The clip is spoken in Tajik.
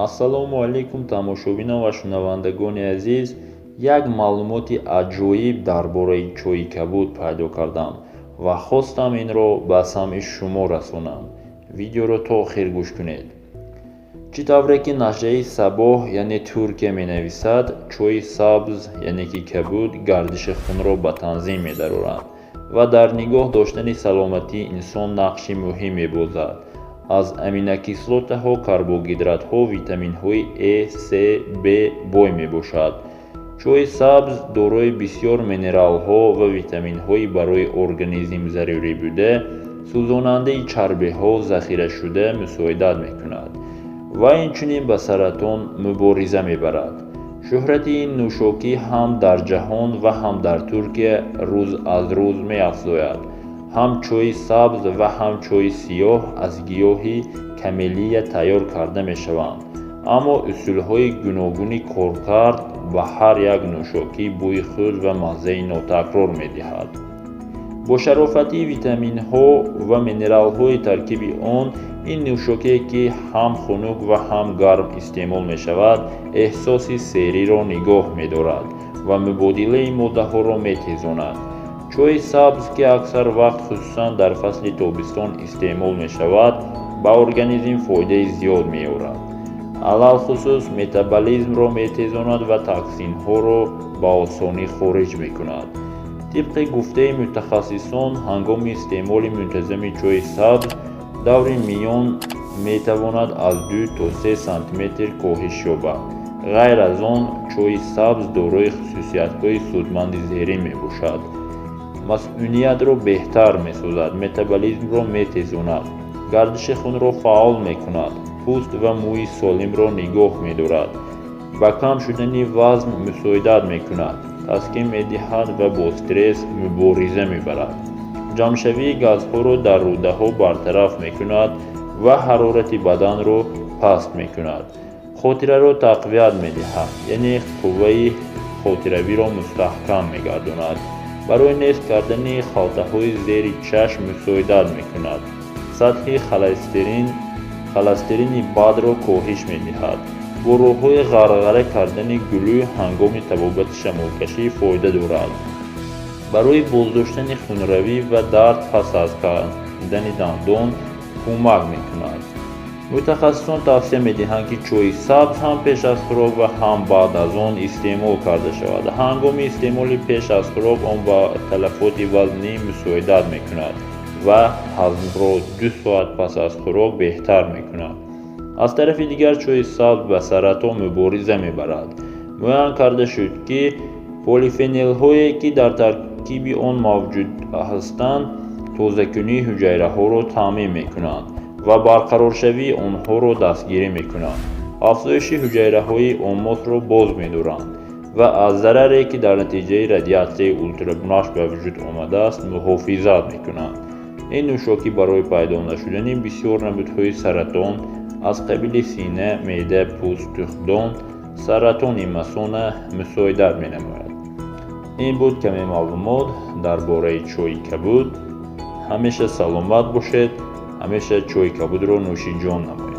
Ассалому алайкум, тамошобинон ва шунавандагони азиз. Як маълумоти аҷоиб дар бораи чойи кабуд пайдо кардам ва хостам инро ба самъи шумо расонам. Видеоро то охир гӯш кунед. Чӣ тавре ки нашрияи Сабоҳ, яъне Туркия, менависад, чойи сабз, яъне ки кабуд, гардиши хунро ба танзим медарорад ва дар нигоҳ доштани саломатии инсон нақши муҳим мебозад. Аз аминокислотаҳо, карбогидратҳо, витаминҳои Е, С, Б бой мебошад. Чойи сабз дорои бисёр минералҳо ва витаминҳои барои организм зарурӣ буда, сӯзонандаи чарбиҳо захирашуда мусоидат мекунад ва инчунин ба саратон мубориза мебарад. Шӯҳрати ин нӯшокӣ ҳам дар ҷаҳон ва ҳам дар Туркия рӯз аз рӯз меафзояд. Ҳам чойи сабз ва ҳам чойи сиёҳ аз гиёҳи камелия тайёр карда мешаванд, аммо усулҳои гуногуни коркард ба ҳар як нӯшокӣ бӯи худ ва маззаи нотакрор медиҳад. Бо шарофати витаминҳо ва минералҳои таркиби он, ин нӯшокие ки ҳам хунук ва ҳам гарм истеъмол мешавад, эҳсоси сериро нигоҳ медорад ва мубодилаи моддаҳоро метезонад. Чойи сабз, ки аксар вақт, хусусан дар фасли тобистон истеъмол мешавад, ба организм фоидаи зиёд меорад. Алалхусус метаболизмро метезонад ва токсинҳоро ба осонӣ хориҷ мекунад. Тибқи гуфтаи мутахассисон, ҳангоми истеъмоли мунтазами чойи сабз даври миён метавонад аз 2 то 3 сантиметр коҳиш ёбад. Ғайр аз он, чойи сабз дорои хусусиятҳои судманди зерин мебошад: масъуниятро беҳтар месозад, метаболизмро метезонад, гардиши хунро фаъол мекунад, пӯст ва мӯи солимро нигоҳ медорад, ба кам шудани вазн мусоидат мекунад, таскин медиҳад ва бо стресс мубориза мебарад, ҷамъшавии газҳоро дар рӯдаҳо бартараф мекунад ва ҳарорати баданро паст мекунад, хотираро тақвият медиҳад, яъне қувваи хотиравиро мустаҳкам мегардонад, барои нест кардани халтаҳои зери чашм мусоидат мекунад, сатҳи холестерини бадро коҳиш медиҳад, бо роҳҳои ғарғара кардани гулӯ ҳангоми табобати шамолкашӣ фоида дорад, барои боздоштани хунравӣ ва дард пас аз кандани дандон кӯмак мекунад. Мутахассисон тавсия медиҳанд, ки чойи сабз ҳам пеш аз хӯрок ва ҳам баъд аз он истеъмол карда шавад. Ҳангоми истеъмоли пеш аз хӯрок он ба талафоти вазнӣ мусоидат мекунад ва ҳазмро 2 соат пас аз хӯрок беҳтар мекунад. Аз тарафи дигар, чойи сабз ба саратон мубориза мебарад. Муайян карда шуд, ки полифенолҳое, ки дар таркиби он мавҷуд ҳастанд, тозакунии ҳуҷайраҳоро таъмин мекунанд ва барқароршавии онҳоро дастгирӣ мекунанд, афзоиши ҳуҷайраҳои омосро боз медоранд ва аз зараре, ки дар натиҷаи радиатсияи ултрабунафш ба вуҷуд омадааст, муҳофизат мекунанд. Ин нӯшокӣ барои пайдо нашудани бисёр намудҳои саратон аз қабили сина, меъда, пӯст, тухмдон, саратони масона мусоидат менамояд. Ин буд каме маълумот дар бораи чойи кабуд. Ҳамеша саломат бошед, ҳамеша чойи кабудро нӯши ҷон намоед.